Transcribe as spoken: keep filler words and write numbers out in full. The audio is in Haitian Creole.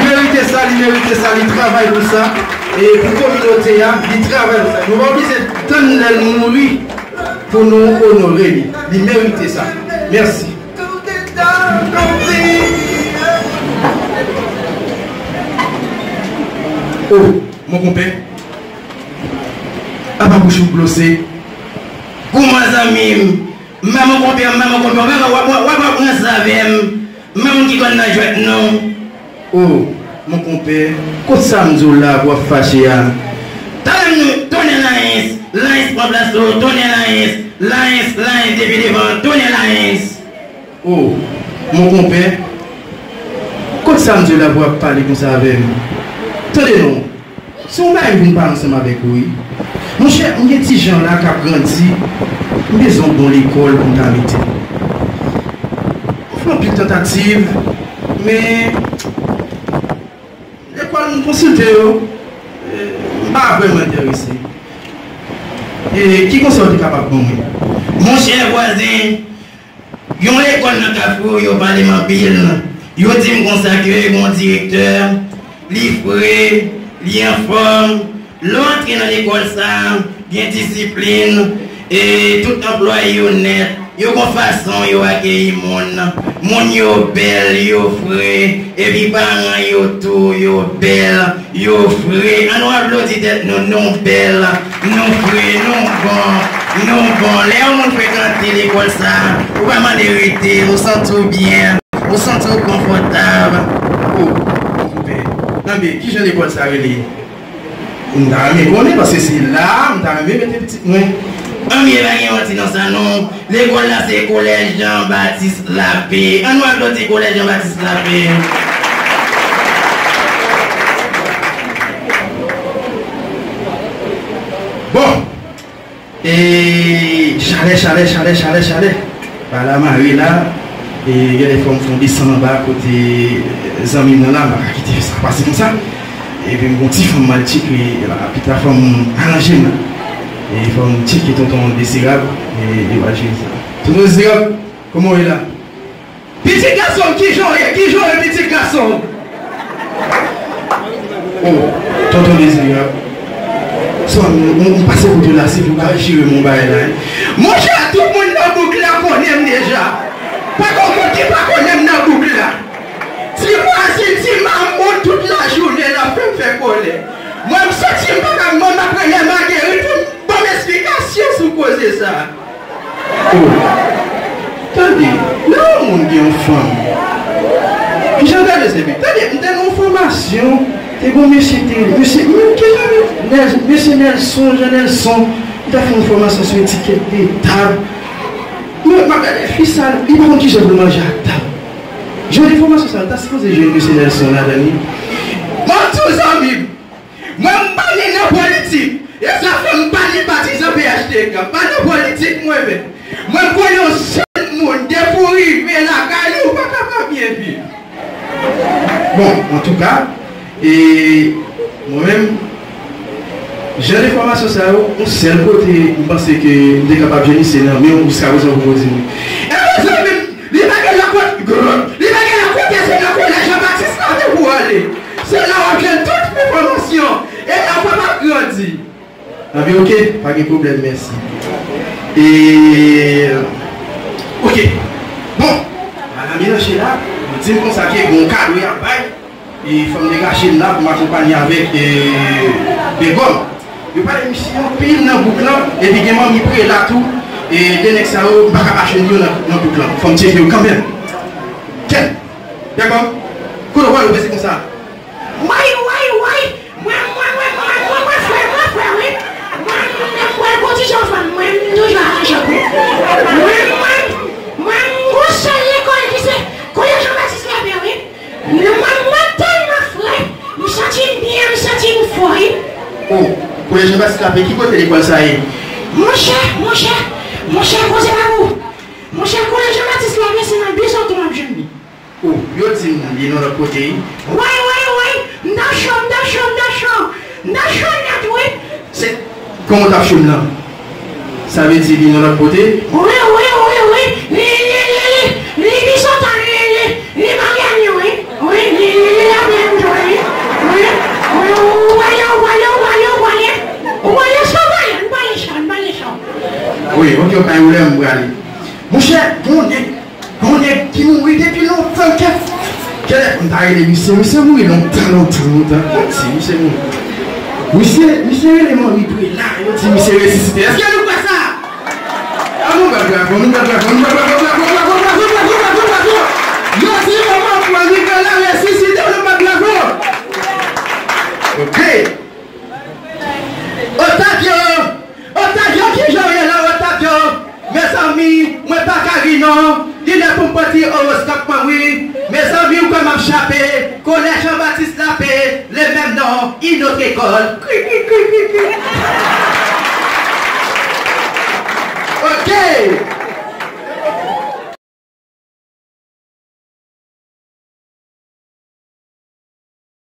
Li merite sa, li merite sa, li travay pou sa. E pou kominote a, li travay pou sa. Nou pa oblije tann lè l mouri pou nou onore li. Li merite sa. Mèsi. Oh, mon konpè. Apa bouch ou glose? Kouman zanmi m? M pa mon konpè, m pa mon konpè. W ap, w ap, w ap, w ap ranse avè m. M pa moun ki konn nan jwèt non. Oh, mon konpè, kote sa m di w la pou w ap fache a? Talè m di w, Tonè Layens, Layens pran plas ou, Tonè Layens, Layens, Layens depi devan, Tonè Layens. Oh, mon konpè, kote sa m di w la pou w ap pale konsa avè m? Tande non, se yon bagay m vin pale ansanm avèk ou wi. Monchè, m gen ti jan la k ap grandi, m bezwen yon bon lekòl pou m ta mete l. M fè anpil tantativ, men lekòl m konsilte yo, e, m pa vrèman enterese. E ki konsèy ou te kapab ban mwen? Monchè vwazen, yon lekòl nan Kafou, yo pale m anpil. Yo di m konsa ke gon direktè, li fre, li anfòm. Lè w antre nan lekòl sa, gen disiplin, e tout anplwaye yo nèt. Yo gon fason yo akeyi moun. Moun yo bèl, yo fre, epi paran yo tou, yo bèl, yo fre. Ann nou aplodi tèt nou, nou bèl, nou fre, nou bon, nou bon. Lè yon moun frekante lekòl sa, ou pa mande rete, ou santi w byen, ou santi w konfòtab. Oh, mon konpè. Anben, kijan lekòl sa rele? M ta renmen konnen, paske se la m ta renmen mete pitit mwen. Anben, pa gen manti nan sa non. Lekòl la se Kolèj Jan Batis Lape. Ann nou aplodi Kolèj Jan Batis Lape. Bon, e chalè, chalè, chalè, chalè, chalè. Ba la mare la. E gen lè fò m fè yon desann anba kote zanmi m nan la, m pa ka kite sa pase konsa. Epi m gon ti fanm m al tcheke la, pita fò m aranje m la. E fò m tcheke tonton Dezirab, e yo al jere sa. Tonton Dezirab, kòman w ye la? Pitit gason m, kijan w ye? Kijan w ye, pitit gason m? Oh, tonton Dezirab. Son, m, m, m pase kote w la, si pou ka jere m yon bagay la, hein. Monchè, tout moun nan bouk la konnen m deja. Pa gen moun ki pa konnen m nan bouk la. Ti vwazen, ti mamoun, tout lajounen l ap fè m fè kòlè. Mwen, m santi m pa ka, mwen, m ap rele Marguerite pou m ban m esplikasyon sou koze sa. Oh. Tande, lè yon moun gen yon fanm, kijan tande se bi? Tande, m te nan yon fòmasyon, te gon mesye te, mesye, men kijan, Nèl-, mesye Nelson, Jean Nelson, li ta fè yon fòmasyon sou etikèt de tab. Men, m ap gade fi sa, li pa konn kijan pou l manje ak tab. Jan de fòmasyon sa, l ta sipoze jwenn mesye Nelson ladan li. M ap di w, zanmi m, mwen, m pa ni nan politik. E sa fè m pa ni patizan P H T K. M pa nan politik, mwen menm. Mwen, m kwè yon sèl moun, depi w rive lakay li, ou pa kapab byen viv. Bon, antouka, e mwen menm, jan de fòmasyon sa yo, yon sèl kote m panse ke m te kapab jwenn li, se nan men w, jiska prezan ou poko di m. E mezanmi, li pa gen lòt kote, li pa gen lòt kote, se nan Kolèj Jan Batis Lape pou w ale. Se la w ap jwenn tout enfòmasyon. E la w ap grandi. Anben, oke, pa gen pwoblèm, mèsi. E, oke. Bon, madanm Mélanger la, yo di m konsa ke gon kado y ap bay. E fò m degaje m la pou m akonpanye avèk, e, Bègòm. Yo pale misye anpil nan bouk lan, epi gen manmi prela tou. E de nèg sa yo, m pa ka pa jwenn yo nan, nan bouk lan. Fò m tcheke yo kanmenm. Kèt! Bègòm, kote w pral ou prese konsa? Woy, woy, woy! Mwen, mwen, mwen, mwen, mwen, mwen, frè, mwen, frè, wi. Mwen, mwen, mwen, mwen, gon ti jan fanm, mwen, m toujou aranjè, wi. Mwen, mwen, mwen, m gon sèl lekòl ki se Kolèj Jan Batis Lape, wi. Mwen, mwen, mwen tèlman frè, m santi m byen, m santi m fò, wi. Oh, Kolèj Jan Batis Lape, ki kote lekòl sa ye? Monchè, monchè, monchè, koze pa pou. Monchè, Kolèj Jan Batis Lape, se nan Bizoton w ap jwenn li. Oh, yo di m li nan lòt kote, wi. Woy, woy, woy! M ta cho, m ta cho, m ta cho! M ta cho nèt, wi! Se, kòman w t ap cho m nan? Sa vle di li nan lòt kote? Wi, wi, wi, wi! Li, li, li, li, li Bizoton, li, li, li Maryani, wi! Wi, li, li, li la menm tou, wi! Ok, ok, ok, ou lè m prale. Monchè, gon nèg, gon nèg ki mouri depi lontan, kèt. Kèt, m ta rele misye, misye mouri lontan, lontan, lontan. Kòmsi misye mouri. Misye, misye rele manmi prela, yo di misye resisite. Èske nou kwè sa? An nou bat bravo, nou bat bravo, nou bat bravo, bravo, bravo, bravo. Yo di manman manmi prela resisite, nou bat bravo. Ok. Otavio! Otavio, kijan w ye la, Otavio? Mezanmi, mwen pa ka ri non. Li lè pou m pran ti owoskòp mwen, wi. Mezanmi, ou kwè m ap chape. Kolèj Jean Baptiste Lapé, le menm non, une autre école. Kri, kri, kri, kri, kri. Ok.